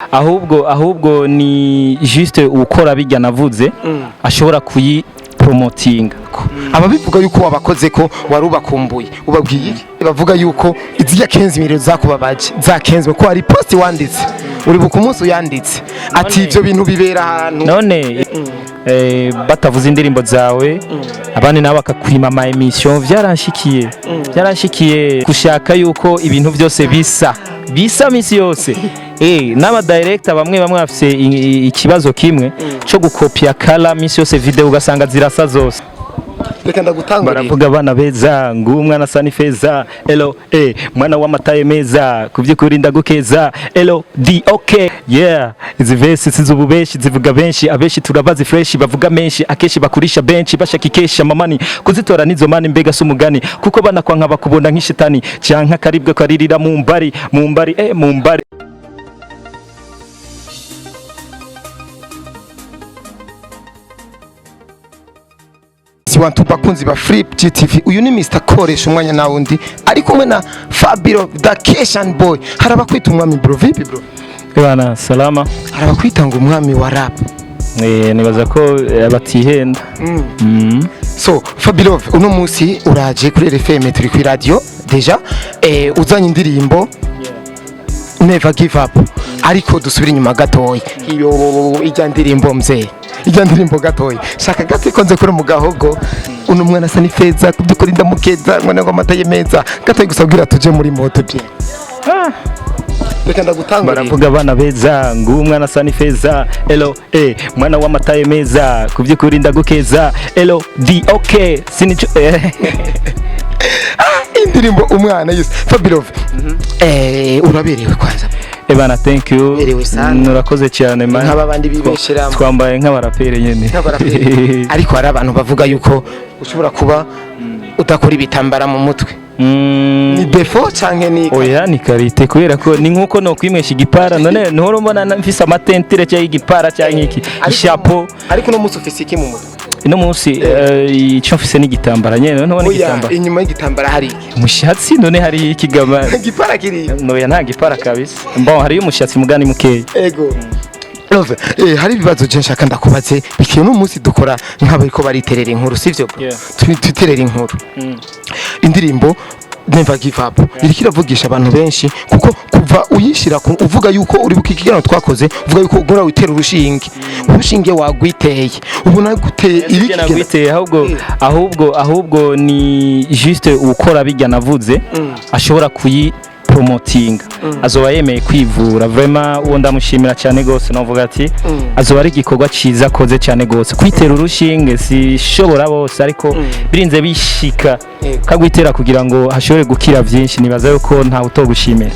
Ahubwo ni juste ukora bijya navuze ashobora kuyipromotinga. Ababivuga yuko wabakoze ko wari ubakumbuye, ubabwiye iki? Bavuga yuko izijya 15 million zakubabaje, za 15, ko hari post wanditse, uribuka umunsi uyanditse ati ivyo bintu bibera ahantu. None batavuze indirimbo zawe, abandi nabo bakakwima ama émission. Byaranshikiye gushaka yuko ibintu byose bisa bisa misi yose. N'aba director bamwe bamwe bafise ikibazo kimwe cyo gukopia kala misi yose, video ugasanga zirasa zose. Reka ndagutangurira. Baravuga abana beza ngo umwana asa n'ifeza, elo mwana w'amataye meza, ku by'ukuri ndagukeza, elo d ok yeah. Izi verse sizubu benshi zivuga benshi, abenshi turabazi fresh, bavuga menshi akenshi, bakurisha benshi bashaka ikesha mamani kuzitora nizo mani. Mbega si umugani kuko banakwanka bakubona nk'ishitani canke akaribwa karirira mu mbari, mu mbari, mu mbari. Si wantu bakunzi ba Flip GTV, uyu ni Mr Koresha umwanya na wundi ari kumwe na Fabio the Keshan Boy. Hari abakwita umwami, bro. Vipi, bro? Bana salama. Hari abakwita ngo umwami wa rap. Nibaza ko batihenda. So Fabio, uno munsi uraje kuri RFM, turi kuri radio déjà, uzanye indirimbo Never Give Up. Ariko dusubire inyuma gatoya, iyo ijya ndirimbo mzee, ijya ndirimbo gatoya, shaka gato ikonze kuri mu gahogo. Uno mwana asa n'ifeza, kubyukuri ndamukeza, mwana ngo amata ye meza. Gatoya gusa kugira tuje muri moto bien. Reka ndagutangurira. Baravuga abana beza ngo umwana asa n'ifeza, elo mwana w'amataye meza, ku by'ukuri ndagukeza, elo d ok sinico. Indirimbo umwana yose. Fabio, uraberewe kwanza. Ebana, thank you. Uberewe sana. Urakoze cyane, man. Nk'aba bandi bibesheramo. Twambaye nk'abaraperi nyene. Nk'abaraperi. Ariko hari abantu bavuga yuko ushobora kuba udakora ibitambara mu mutwe. Ni défaut canke ni Oya, ni qualité, kubera ko ni nkuko no kwimwesha igipara. None ntuhora mbona mfise amatentire cyangwa igipara cyangwa iki ishapo. Ariko uno munsi ufise iki mu mutwe? Ino munsi icyo mfise ni igitambara nyene. None ntubona Oya. igitambara? Inyuma y'igitambara hari iki? Umushatsi. None hari ikigama? Igipara kiri? Noya, nta gipara kabisa. Bon, hariyo umushatsi mugani mukeya. Ego. Love, hari ibibazo je nshaka ndakubaze bikiye. Uno munsi dukora nk'abariko bariterera inkuru, sivyo, bro? Yeah. Twiterera inkuru. Indirimbo Never Give Up iriko iravugisha abantu benshi, kuko kuva uyishira uvuga yuko uri buka ikiganiro twakoze, uvuga yuko ugora witera urushinge, urushinge wagwiteye, ubu naguteye iri Ibyo kigenda. nagwiteye, ahubwo ni juste ukora bijya navuze ashobora kuyipromotinga, azoba yemeye kwivura. Vraiment uwo ndamushimira cyane gose. Novuga ati azoba ari igikorwa ciza akoze cyane gose. Kwitera urushinge sishobora bose, ariko birinze bishika kagwitera kugira ngo hashobore gukira byinshi, nibaza yuko ntawe utogushimira.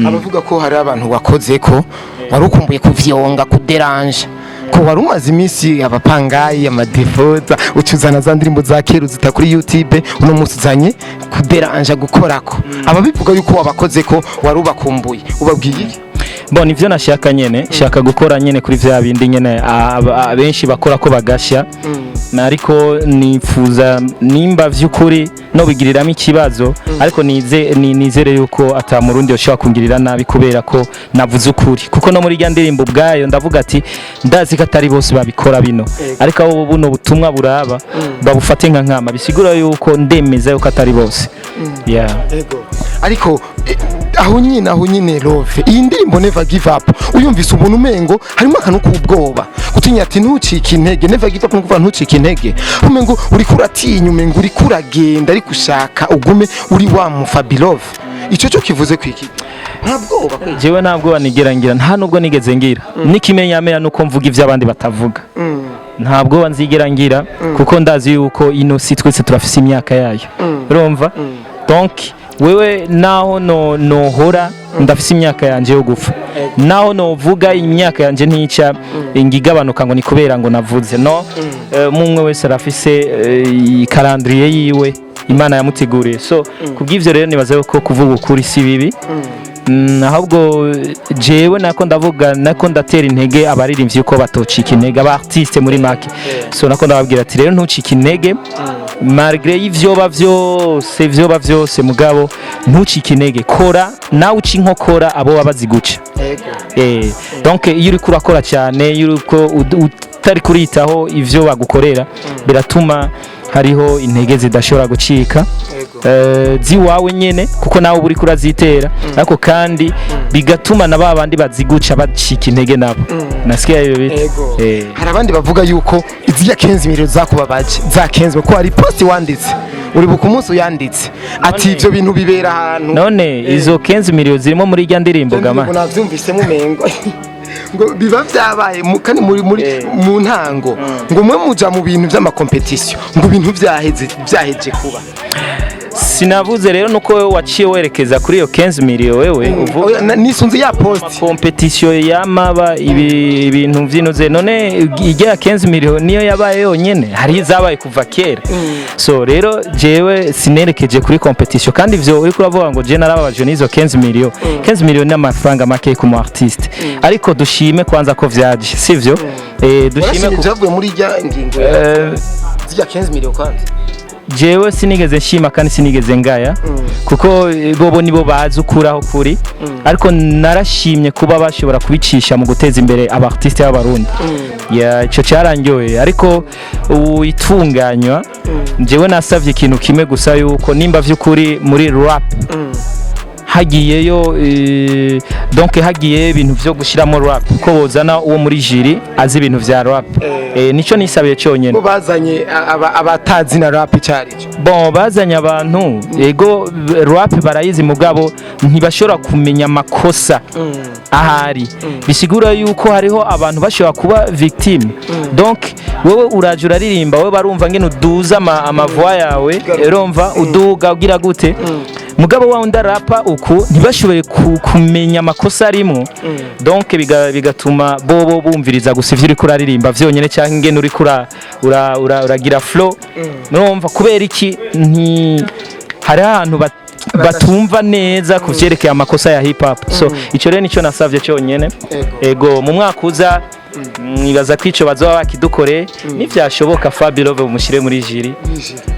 Abavuga ko hari abantu wakoze ko wari ukumbuye kuvyonga, kuderanja, ko wari umaze iminsi abapangayi amadefoza, ucuzana za ndirimbo za kera uzita kuri YouTube. Uno munsi uzanye kuderanja, gukorako. Ababivuga yuko wabakoze ko wari ubakumbuye, ubabwiye iki? Bon, ivyo nashaka nyene, shaka gukora nyene kuri vya bindi nyene abenshi bakora ko bagashya. Na ariko nifuza nimba vy'ukuri no bigiriramo ikibazo, ariko nizere yuko ata murundi yoshobora kungirira nabi kubera ko navuze ukuri, kuko no muri rya ndirimbo ubwayo ndavuga ati ndazi ko atari bose babikora bino, ariko abo buno butumwa buraba babufate nka nkama, bisigura yuko ndemeza yuko atari bose, yeah. Ego. Ariko aho nyine Love, iyi ndirimbo Never Give Up, uyumvise ubuntu umengo harimo akantu k'ubwoba, gutinya ati ntucike intege. Never give up ni ukuvuga ntucike intege. Umengo uriko uratinya, umengo uriko uragenda, ariko ushaka ugume uri wa mu Fabilove. Ico cyo kivuze kwiki? Nta bwoba kwiki? Jewe nta bwoba nigera ngira, nta nubwo nigeze ngira n'ikimenyamenya nuko mvuga ivyo abandi batavuga. Nta bwoba nzigera ngira, kuko ndazi yuko ino si twese turafise imyaka yayo, urumva? Donc wewe naho no nohora ndafise imyaka yanje yo gupfa, naho novuga imyaka yanje ntica ngigabanuka ngo ni kubera ngo navuze no. Mumwe wese arafise calendrier yiwe Imana yamuteguriye. So kubw'ivyo rero nibaza yuko kuvuga ukuri si bibi. Ahubwo jewe nako ndavuga, nako ndatera intege abaririmbyi yuko batocika intege, aba artiste muri make. So nako ndababwira ati rero ntucike intege malgré y'ivyoba vyose, vyoba vyose, mugabo ntucike intege, kora nawe uca inkokora abo baba baziguca. Donc iyo uriko urakora cyane, iyo uriko utari kuritaho ivyo bagukorera, biratuma hariho intege zidashobora gucika ziwawe nyene, kuko nawe uba uriko urazitera, ariko kandi bigatuma na ba bandi baziguca bacika intege nabo. Nasikiye ibyo bita. Hari abandi bavuga yuko izirya 15 millions zakubabaje, za 15, ko hari post wanditse, uribuka umunsi uyanditse ati ivyo bintu bibera ahantu. None izo 15 millions zirimo muri irya ndirimbo gama? Navyumvise mumengo ngo biba vyabaye kandi muri mu ntango ngo mwe muja mu bintu vy'ama compétition, ngo ibintu vyaheze, vyaheje kuba. Sinavuze rero nuko wewe waciye werekeza kuri iyo 15 millions wewe uvuga. Oya, nisunze ya post. Compétition yamaba ibi ibintu vyinoze, none ijya 15 millions niyo yabaye yonyene? Hari izabaye kuva kera. So rero jewe sinerekeje kuri compétition, kandi ivyo uriko uravuga ngo je narababajwe n'izo 15 millions, 15 millions ni amafaranga make ku mu artiste, ariko dushime kwanza ko vyaje, sivyo? Dushime. Warashimye ivyavuye muri irya ngingo ya zirya 15 millions kwanza? Jewe sinigeze nshima kandi sinigeze ngaya, kuko bobo nibo bazi ukuri aho kuri, ariko narashimye kuba bashobora kubicisha mu guteza imbere aba artiste b'Abarundi. Ya, ico cyarangiye, ariko itunganywa, jewe nasavye ikintu kimwe gusa, yuko nimba vy'ukuri muri rap hagiyeyo donc hagiye ibintu vyo gushiramo rap, ko bozana uwo muri jury azi ibintu vya rap. Nico nisabiye cyonyene. Bo bazanye abatazi na rap icarico. Bon, bazanye abantu, ego rap barayizi, mugabo ntibashobora kumenya amakosa ahari, bisigura yuko hariho abantu bashobora kuba victime. Donc wewe uraje uraririmba, wewe barumva ngene uduza ama voix yawe, urumva uduga ugira gute, mugabo wa undi arapa uku, ntibashobore kumenya amakosa arimo. Donc bigatuma bobo bumviriza gusa ivyo uriko uraririmba vyonyene, cyangwa ingene uriko uragira flow. Urumva kubera iki nti hariho ahantu batumva neza ku vyerekeye amakosa ya hip hop. So ico rero nico nasavye cyonyene. Ego, mu mwaka uza mwibaza ko ico bazoba bakidukore, nivyashoboka Fabilove bumushyire muri jury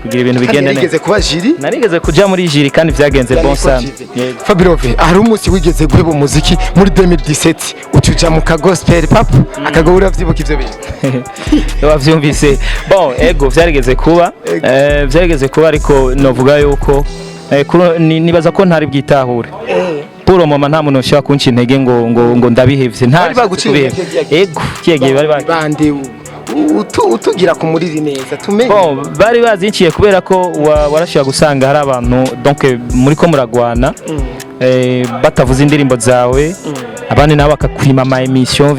kugira ibintu Kandi bigende neza. Yarigeze kuba jury. Narigeze kuja muri jury kandi vyagenze bon sana. Yego. Fabilove, hari umunsi wigeze guheba umuziki muri 2017, ucuja mu ka gospel pap akago, uravyibuka ivyo bintu? Wavyumvise. Bon, ego vyarigeze kuba. Ego. Vyarigeze kuba, ariko novuga yuko nibaza ko ntari bwitahure pour le moment. Nta muntu ushobora kunca intege ngo ndabihevye, nta Bari baguciye kubihevya. intege kiya gihe? Ego, kiya gihe bari Bande utugira ku muriri neza tumenye. Bon, bari bazinciye kubera ko warashobora gusanga hari abantu, donc muri ko muragwana, batavuze indirimbo zawe, abandi nabo bakakwima ama émission.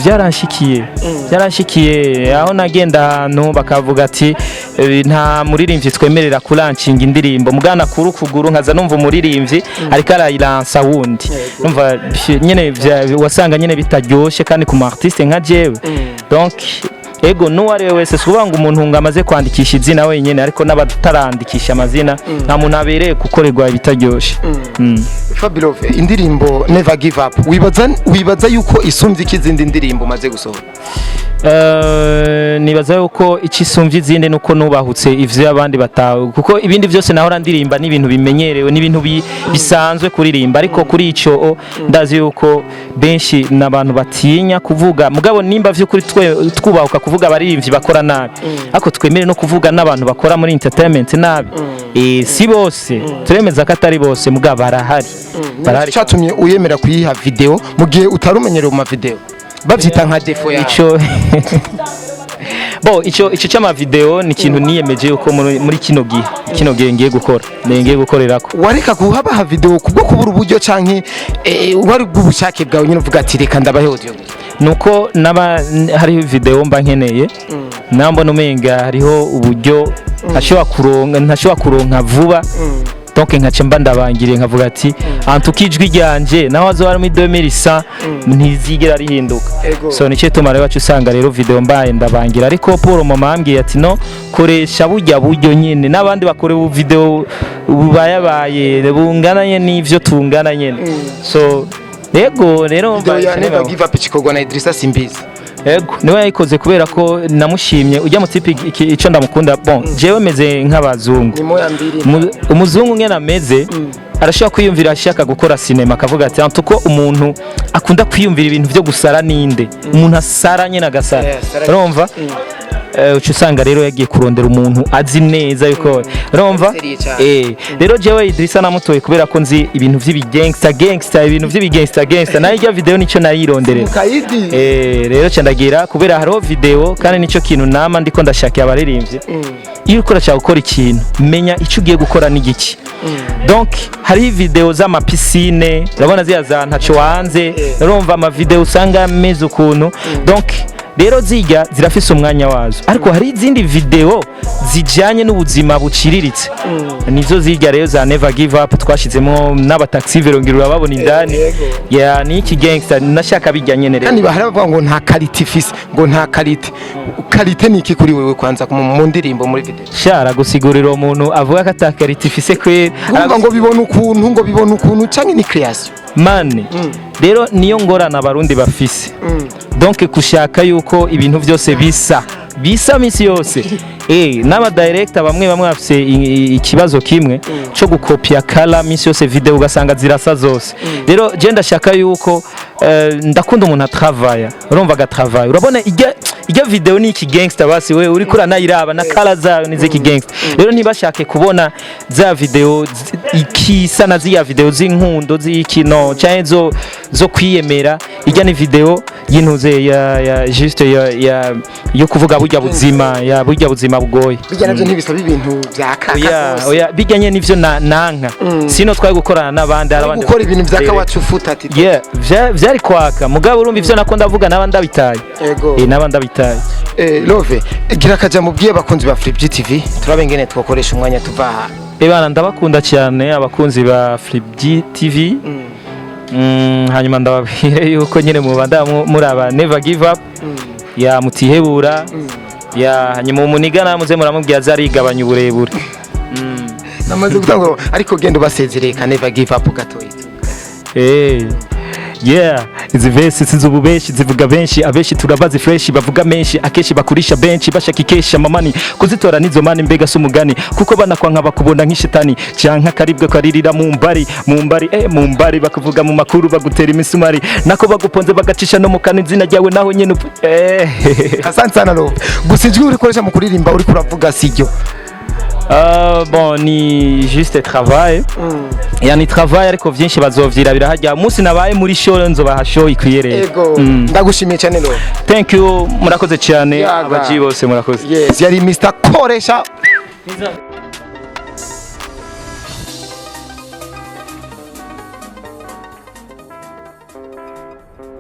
Byaranshikiye aho nagenda ahantu bakavuga ati nta muririmbyi twemerera kulancinga indirimbo mugana kuri ukuguru, nkaza numva umuririmbyi ariko arayilansa wundi. Numva nyene wasanga nyene bitaryoshe kandi ku mu artiste nka jewe. Donc ego, n'uwo ari we wese, si ukuvuga ngo umuntu ngo amaze kwandikisha izina wenyine, ariko n'abatarandikisha amazina, nta muntu abereye gukorerwa ibitaryoshe. Fabilove, indirimbo Never Give Up, wibaza yuko isumbye iki izindi ndirimbo umaze gusohora? Nibaza yuko icisumbye izindi nuko nubahutse ivyo abandi batawe, kuko ibindi byose nahora ndirimba n'ibintu bimenyerewe, n'ibintu bisanzwe kuririmba, ariko kuri ico ndazi yuko benshi n'abantu batinya kuvuga. Mugabo nimba vy'ukuri twubahuka kuvuga abaririmbyi bakora nabi, ariko twemere no kuvuga n'abantu bakora muri entertainment nabi. Si bose, turemeza ko atari bose, mugabo barahari, barahari. Cyatumye uyemera kuyiha video mu gihe utari umenyereye mu ma video, bavyita nka défaut yawe? Ico bo ico cy'ama video ni ikintu niyemeje yuko muri kino gihe ngiye gukora, ngiye gukorerako. Wareka kuhabaha video kubwo kubura uburyo, canke wari bw'ubushake bwawe nyine uvuga ati reka ndabahe audio? Nuko naba hariho video mba nkeneye, nambona umenga hariho uburyo ntashobora kuronka vuba. Donc nkaca mba ndabangiriye, nkavuga ati antuka ijwi ryanje naho azoba ari muri 2100 ntizigera rihinduka. So nicyo gituma rero baca usanga rero video mbaye ndabangira, ariko Paul mama ambwiye ati: "No koresha burya buryo nyene n'abandi bakora ubu video bubayabaye bungana nyene n'ivyo tungana nyene." So yego rero. Video ya Never Give Up ikikorwa na Idrissa Simbizi. Yego, niwe yayikoze kubera ko namushimye ujya mu type ico ndamukunda. Bon, jewe meze nk'abazungu. Ni moya mbiri. Umuzungu ngene ameze, arashobora kwiyumvira ashaka gukora sinema, akavuga ati ko umuntu akunda kwiyumvira ibintu byo gusara, ninde umuntu asara nyine agasara. Yeah, sara. Urumva, uca usanga rero yagiye kurondera umuntu azi neza yuko, urumva. Sérieux cyane. Rero jewe Idrissa namutoye kubera ko nzi ibintu vy'ibigangsta gangsta, ibintu vy'ibigangsta gangsta, nayo irya video nico nayironderera. Mukayidi. Rero ca ndagira kubera hariho video, kandi nico kintu nama ndiko ndashakira abaririmbyi: iyo uriko urashaka gukora ikintu, menya ico ugiye gukora n'igiki. Donc hariho video z'amapiscine, urabona ziriya za ntaco wanze, urumva amavideo usanga ameze ukuntu. Donc rero zirya zirafise umwanya wazo, ariko hari izindi video zijanye n'ubuzima buciriritse, nizo zirya rero za Never Give Up twashizemo n'abataxi vélo, ngira urababona indani. Ya, ni iki gangster nashaka bijya nyene rero. Kandi bahara bavuga ngo nta qualité ifise, ngo nta qualité. Qualité ni iki kuri wewe kwanza mu ndirimbo, muri video? Shara gusigurira uwo muntu avuga ko ata qualité ifise kweri. Urumva ngo bibona ukuntu, ngo bibona ukuntu canke ni création? Mane rero niyo ngorane abarundi bafise, donc kushaka yuko ibintu byose bisa bisa misi yose. N'aba director bamwe bamwe bafise ikibazo kimwe cyo gukopia kala misi yose, video ugasanga zirasa zose. Rero je ndashaka yuko ndakunda umuntu atravaya, urumva, agatravaya. Urabona ijya video ni iki gangster, basi we uriko uranayiraba na kala zayo ni ziki gangster. Rero ntibashake kubona za video ikisa na ziriya video z'inkundo z'ikino canke zo kwiyemera. Ijya ni video y'intuze ya juste ya yo kuvuga burya buzima, ya burya buzima bugoye. Bijya navyo ntibisaba ibintu vya kaka Oya. gose. Oya, bijyanye n'ivyo na nanka sino twari gukorana n'abandi, hari abandi gukora ibintu vya kawacu futa ati. Yeah, vyari kwaka, mugabo urumva ivyo nako ndavuga naba ndabitaye. Naba ndabitaye. Love, gira akaja mubwiye abakunzi ba Flip TV, turabe ingene twokoresha umwanya tuva aha. Ebana, ndabakunda cyane abakunzi ba Flip TV. Hanyuma ndababwire yuko nyine mubanda muraba Never Give Up, ya mutihebura ya. Hanyuma umuniga muze muramubwira azarigabanya uburebure. Namaze gutanga, ariko genda ubasezereye ka Never Give Up gatoyi. Hey. Yeah, izi verse sinzi benshi zivuga benshi, abenshi turabazi fresh, bavuga menshi akenshi, bakurisha benshi bashaka ikesha mamani kuzitora nizo mani. Mbega si umugani kuko banakwanka bakubona nk'ishitani canka karibwe karirira mu mbari, mu mbari, mu mbari, bakuvuga mu makuru, bagutera imisumari nako baguponze bagacisha no mu kanwa izina ryawe naho nyene Asante sana Love. Gusa ijwi urikoresha mu kuririmba uriko uravuga siryo. Bon, ni juste travail, yani travail, ariko vyinshi bazovyirabira harya umunsi nabaye muri show, nzobaha show ikwiye rero. Ego. Ndagushimiye cyane, Love. Thank you, murakoze cyane. Yaga. Abaji bose murakoze. Yes, yari Mr Koresha.